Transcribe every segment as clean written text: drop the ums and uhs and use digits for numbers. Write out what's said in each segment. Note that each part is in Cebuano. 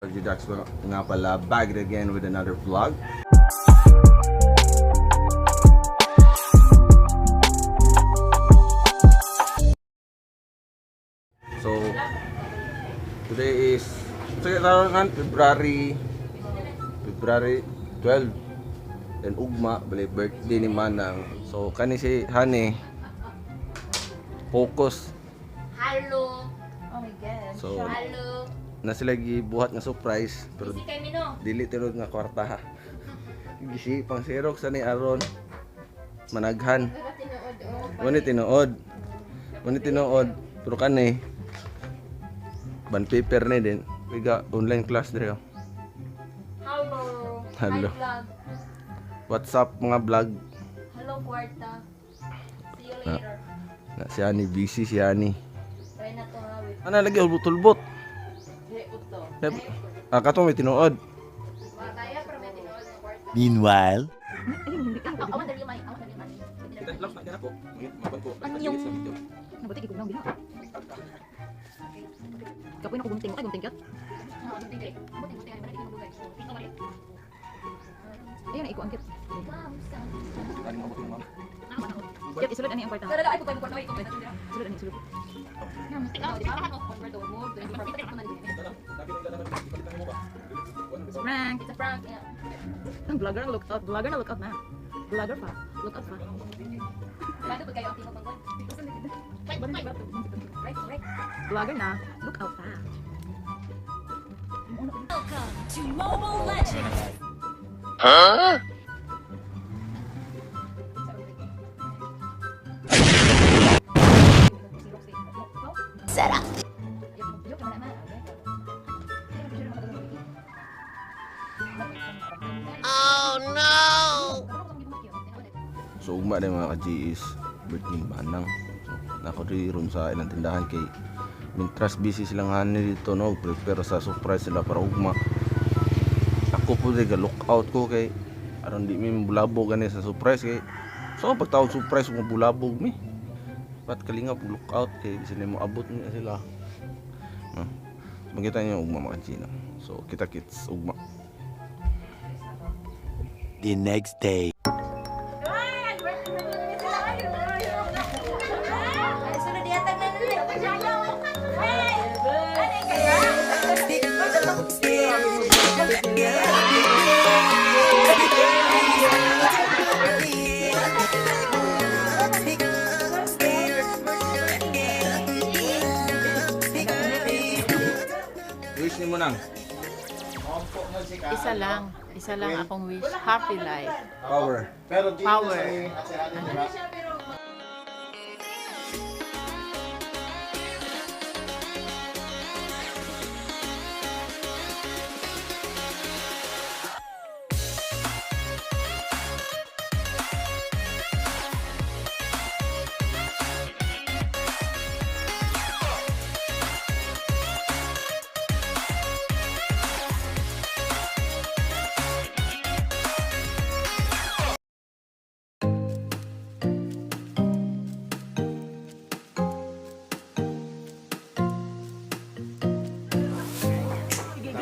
Dax nga pala, back again with another vlog. So, today is, sige, taon February 12. Then ugma, bali birthday ni Manang. So, kani si Honey, focus. Hello. Oh my God. So, Hello. na sila gibuhat nga surprise pero Busy kay Mino. dili tinud nga kwarta ha. Gisi pang Xerox ani aron managhan. Wani tinuod. Wani tinuod pero kani ban paper ni din. Wiga online class dire. Oh. Hello. Hello. Hi, vlog. What's up mga vlog? Hello, kwarta. See you later. Na si Ani busy si Ani. Try na to ha. Wait. Ana lagi tulbot. Ah, kato may tinuod. Kaya pero may tinuod ng kwarta. Meanwhile, I want the real money. I want the real money. Anyong. Nabuti kay kulang diha. Kapoy na ko gunting. Ay, gunting kyat. Ayun na iko ang kyat. Kyat isulod ani ang kwarta. Isulod ani isulod. Prank. It's a prank. Yeah. Ang vlogger look out. Vlogger na look out na. Vlogger pa. Look out pa. Bago pag kayo ang tingog manggon. Wait, wait. Right, right. Vlogger na. Look out pa. Welcome to Mobile Legends! Sarap. So ugma na yung mga ka-GS birthday ni Manang. So nako diri ron sa ilang tindahan kay mintras busy silang hani dito no, prepare sa surprise sila para ugma. Ako po diri look out ko kay aron di mi bulabog gani sa surprise kay so pagtawag surprise mo bulabog mi. Pat kalinga pag look out kay bisan mo abot ni sila. No. So, makita niyo ugma mga ka-G, no? So kita kits ugma. The next day. Ay, sunod yata na nila. Wish ni mo nang Isa lang. Isa lang akong wish. Happy life. power. Power.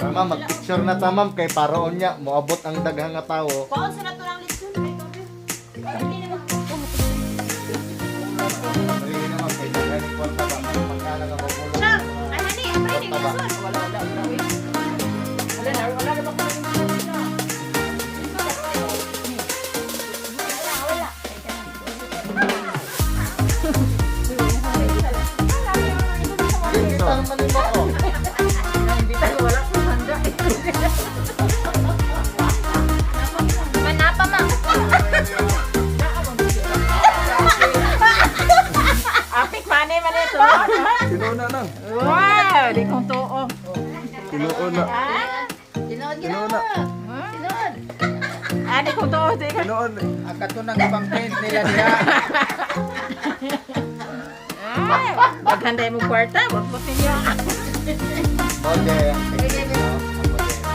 Tara ma'am, magpicture na ta ma'am kay paroon niya, moabot ang daghang nga tawo. Paon sa nato ng lechon. Ay, kape. Sarili na ma'am kay daghan kwarta ba pagkala nga mabulong. Ay, honey, apre ni Kwarta ba? lechon. Kita naman nimo oh. Manapa, ma. Apik mani man ito. Tinuod na nang. Wow! Di kong tuo. Tinuod na. Tinuod Tinuod na. Tinuod. Ah, di kong tuo. Di ka. Tinuod. Ang katunang ipang-paint nila diha. Ay, Maghanda mo kwarta. Wag po ninyo. Okay, ang technique, no? Ang model.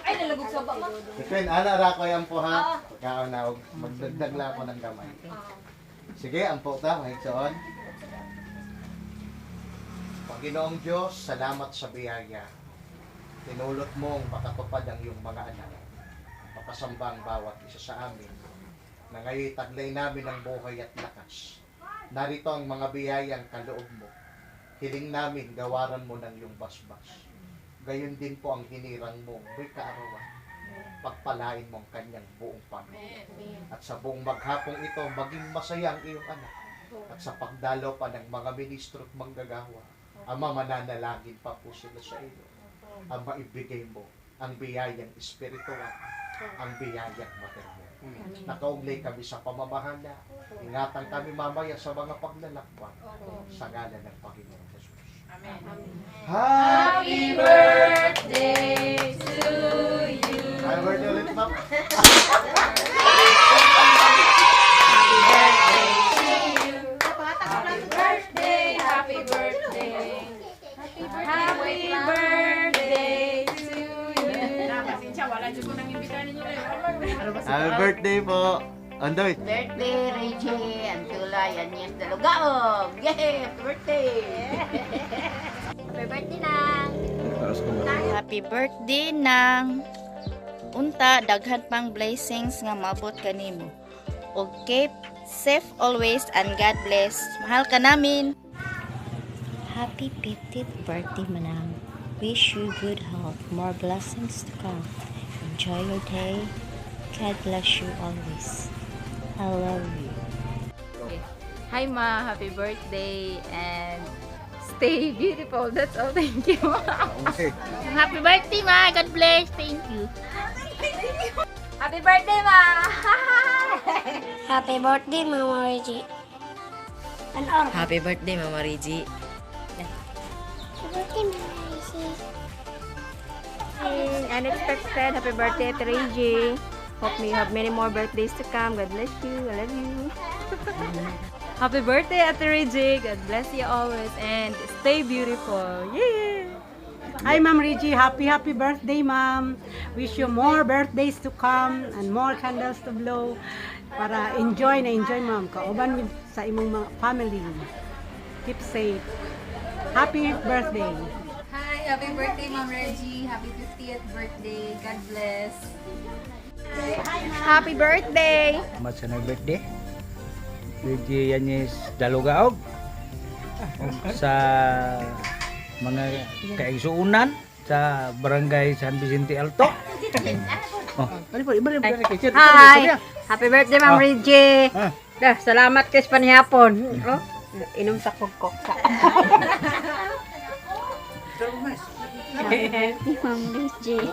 Ay, nalagog sa ba, ma? Between, ana ra ko yan po ha. Pagkaon na, og magdagdag lang ako ng gamay. Sige, ampo ta, mahigsoon. Panginoong Diyos, salamat sa biyaya. Tinulot mong makatupad ang iyong mga anak. Mapasamba ang bawat isa sa amin. Na ngayon taglay namin ang buhay at lakas. Narito ang mga biyayang kaloob mo. Hiling namin, gawaran mo ng iyong basbas. Gayon din po ang hinirang mo, may kaarawan. Pagpalain mo ang kanyang buong pamilya. At sa buong maghapong ito, maging masaya ang iyong anak. At sa pagdalaw pa ng mga ministro at manggagawa, Ama, mananalangin pa po sila sa iyo. Ama, ibigay mo ang biyayang espiritual, ang biyayang material. Nakaugnay kami sa pamamahala. Ingatan kami mamaya sa mga paglalakbay sa ngalan ng Panginoong Jesus. Amen. Happy Birthday to you. Happy birthday ulit, ma'am. Happy birthday, happy birthday. Happy birthday to you. Pasensya, wala dyan ko nang imbitar ninyo. Happy birthday po. Andoy. Birthday, Reggie, Antula, Yanyes Dalugaog. Yay! Happy birthday! Happy birthday, Nang. Taas ko ba? Happy birthday nang unta daghan pang blessings nga maabot kanimo. Og keep safe always and God bless. Mahal ka namin. Happy 50th birthday, Manang. Wish you good health, more blessings to come. Enjoy your day. God bless you always. I love you. Hi, Ma. Happy birthday and stay beautiful. That's all. Thank you. Okay. Happy birthday, ma. God bless. Thank you. Happy birthday, Ma! Happy birthday, Mama Reggie. Happy birthday, Mama Reggie. Happy birthday, Mama Reggie. Unexpected happy birthday to Reggie. Hope you have many more birthdays to come. God bless you. I love you. Happy birthday, Ate Reggie. God bless you always and stay beautiful. Yeah! Hi, Ma'am Reggie. Happy, happy birthday, Ma'am. Wish you more birthdays to come and more candles to blow. Para enjoy na enjoy, Ma'am. Kauban with sa imong mga family. Keep safe. Happy birthday. Hi, happy birthday, Ma'am Reggie. Happy 50th birthday. God bless. Happy birthday! Salamat sa nag-birthday. Reggie Yanis Dalugaog. Sa mga kaigsuunan sa Barangay San Vicente Alto. Oh, Hi! Happy birthday, Ma'am Ah. Reggie. Ah. Dah, salamat kay panihapon. Oh, inom sa kog koksa. Happy birthday, Ma'am Reggie.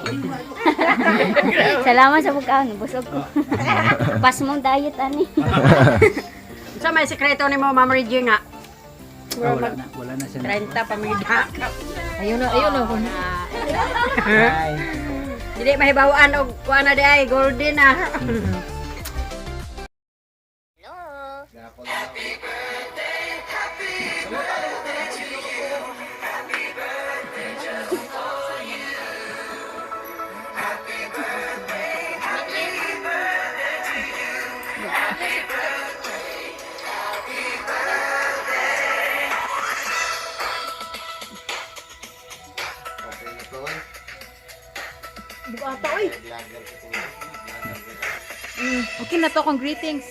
Salamat sa pagkaon. Busog ko. Pas mong diet, ani. Sa may sekreto ni mo, Ma'am Reggie nga. Ah, wala na siya. 30 pamida. Ayun na, ayun na. Hi. Dili mahibawaan og kuan na di ay golden ah. Okay na to. eh. Bukata oy. Vlogger ko to. Vlogger. Okay na to kong greetings.